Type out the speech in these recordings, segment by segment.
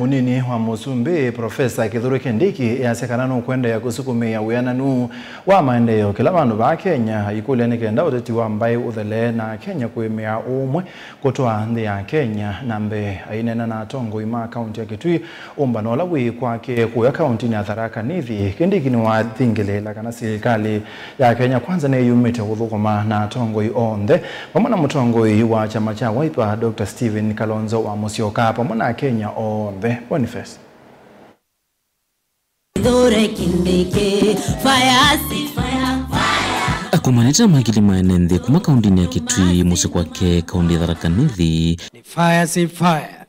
Munini wa Musumbi Profesa Kithure Kindiki yasekana nukwenda kusukumia wiananu wa maendeleo kila bandu ba Kenya ikule nikenda uteti wa mbai uthele na Kenya kuimia umwe kutoa nthi ya Kenya na mbe ainena na atongoi ma kaunti ya Kitui umbano ula wi kwake kuya kaunti ya Tharaka Nithi. Kindiki ni wathingilela kana serikali ya Kenya kwanza ni yumite guthukuma na atongoi onthe pamwe na mutongoi wa chama cha Wiper Dr. Stephen Kalonzo wa Musyoka pamwe na Kenya onthe. Boniface. Akumaneta magili maenende kuma kaunti ya Kitui musi kwake kaunti Tharaka Nithi. Ni fire si fire.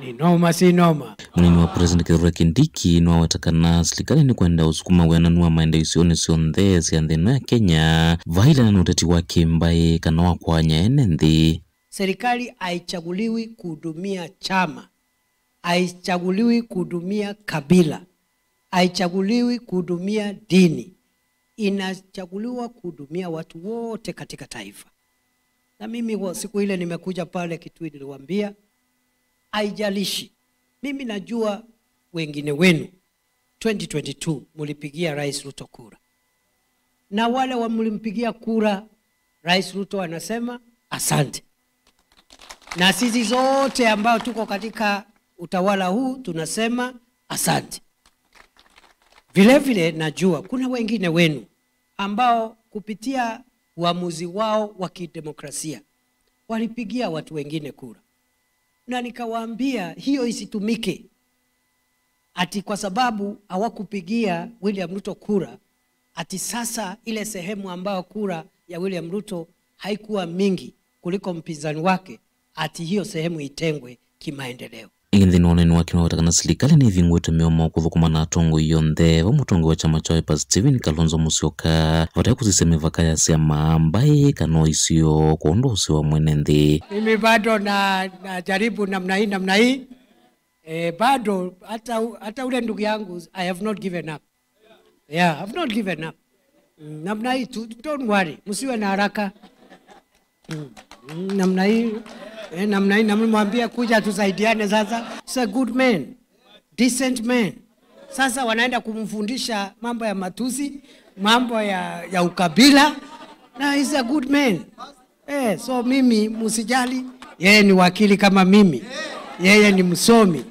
Ni noma si noma. Munini wa President Kithure Kindiki no watakana serikali ni kwenda usukuma wiananu maendeleo isione sionthe sia nthino ya Kenya vaila na uteti wake mbae kana wa kwanya enenthi. Serikali haichaguliwi kuhudumia chama, haichaguliwi kuhudumia kabila, haichaguliwi kuhudumia dini. Inachaguliwa kuhudumia watu wote katika taifa. Na mimi siku ile nimekuja pale Kitui niliwaambia haijalishi. Mimi najua wengine wenu 2022 mlipigia Rais Ruto kura. Na wale wa mlimpigia kura Rais Ruto anasema asante. Na sisi zote ambao tuko katika utawala huu tunasema asante. Vile vile najua kuna wengine wenu ambao kupitia uamuzi wao wa kidemokrasia walipigia watu wengine kura. Na nikawaambia hiyo isitumike ati kwa sababu hawakupigia William Ruto kura, ati sasa ile sehemu ambayo kura ya William Ruto haikuwa mingi kuliko mpinzani wake, ati hiyo sehemu itengwe kimaendeleo. Ingi none wake watakana serikali ni vingwete miomo kuthukuma na atongo yonthe wa mutongo wa chama cha Wiper Stephen Kalonzo Musyoka vataka kuziseme vakaya sia maambae kano isio kuondo usio wa mwene nthi. Mimi bado na jaribu namna hii namna hii. Bado hata ule ndugu yangu I have not given up. Yeah, I have not given up. Namna hii don't worry, msiwe na haraka. Namna hii namna hii namwambia kuja tusaidiane sasa. He's a good man, decent man. Sasa wanaenda kumfundisha mambo ya matusi, mambo ya ukabila. Na he's a good man. So mimi msijali, yeye ni wakili kama mimi. Yeye ni msomi.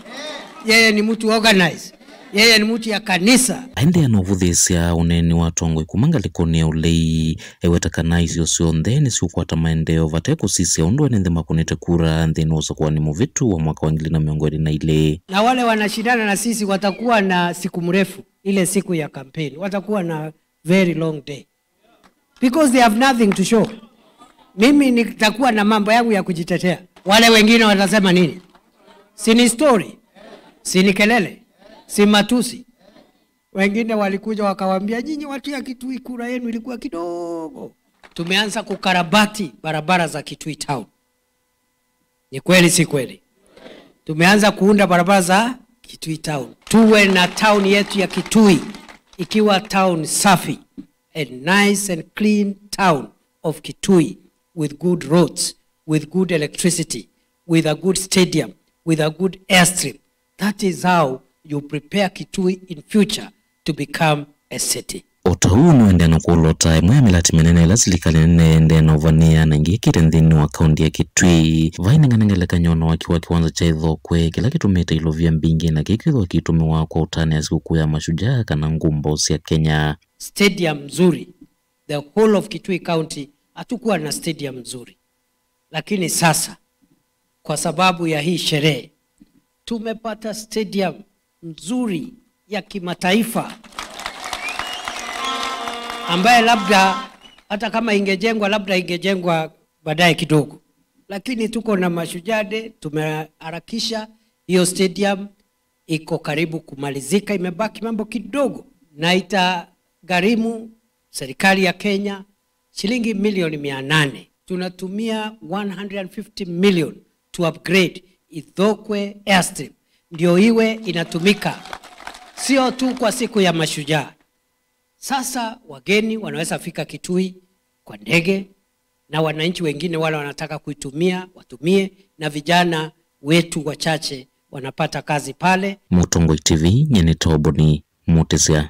Yeye ni mtu organized. Yeye ni mtu ya kanisa. Aende anovuthisia uneni wa tongwe kumanga likoni ya ulei ewetakana isio sionthe ni siukwata maendeleo vate kusisia undu enende makunete kura nthini usakuwa ni muvitu wa mwaka wa 2022. Na wale wanashindana na sisi watakuwa na siku mrefu, ile siku ya kampeni watakuwa na very long day because they have nothing to show. Mimi nitakuwa na mambo yangu ya kujitetea. Wale wengine watasema nini? Si ni story, si ni kelele, si matusi. Wengine walikuja wakawaambia nyinyi watu ya Kitui kura yenu ilikuwa kidogo. Tumeanza kukarabati barabara za Kitui town. Ni kweli si kweli? Tumeanza kuunda barabara za Kitui town. Tuwe na town yetu ya Kitui ikiwa town safi, a nice and clean town of Kitui with good roads, with good electricity, with a good stadium, with a good airstrip. That is how you prepare Kitui in future to become a city. Otau nuende na kulota imwe milati menene la serikali nene ende na uvania na ingikire nthini wa kaunti ya Kitui vainenganengeleka nyono wakiwa kiwanza cha Ithokwe kila kitumite ilovia mbingi na kikithwa kitumiwa kwa utani ya sikukuu ya mashujaa kana ngumbo sia Kenya. Stadium nzuri, the whole of Kitui County hatukuwa na stadium nzuri, lakini sasa kwa sababu ya hii sherehe tumepata stadium nzuri ya kimataifa ambaye labda hata kama ingejengwa labda ingejengwa baadaye kidogo, lakini tuko na Mashujaa Day, tumeharakisha hiyo stadium, iko karibu kumalizika, imebaki mambo kidogo, na itagharimu serikali ya Kenya shilingi milioni 800. Tunatumia 150 million to upgrade Ithokwe airstrip ndio iwe inatumika sio tu kwa siku ya mashujaa. Sasa wageni wanaweza fika Kitui kwa ndege, na wananchi wengine wale wanataka kuitumia watumie, na vijana wetu wachache wanapata kazi pale. Mutongoi TV nyene toboni mutesea.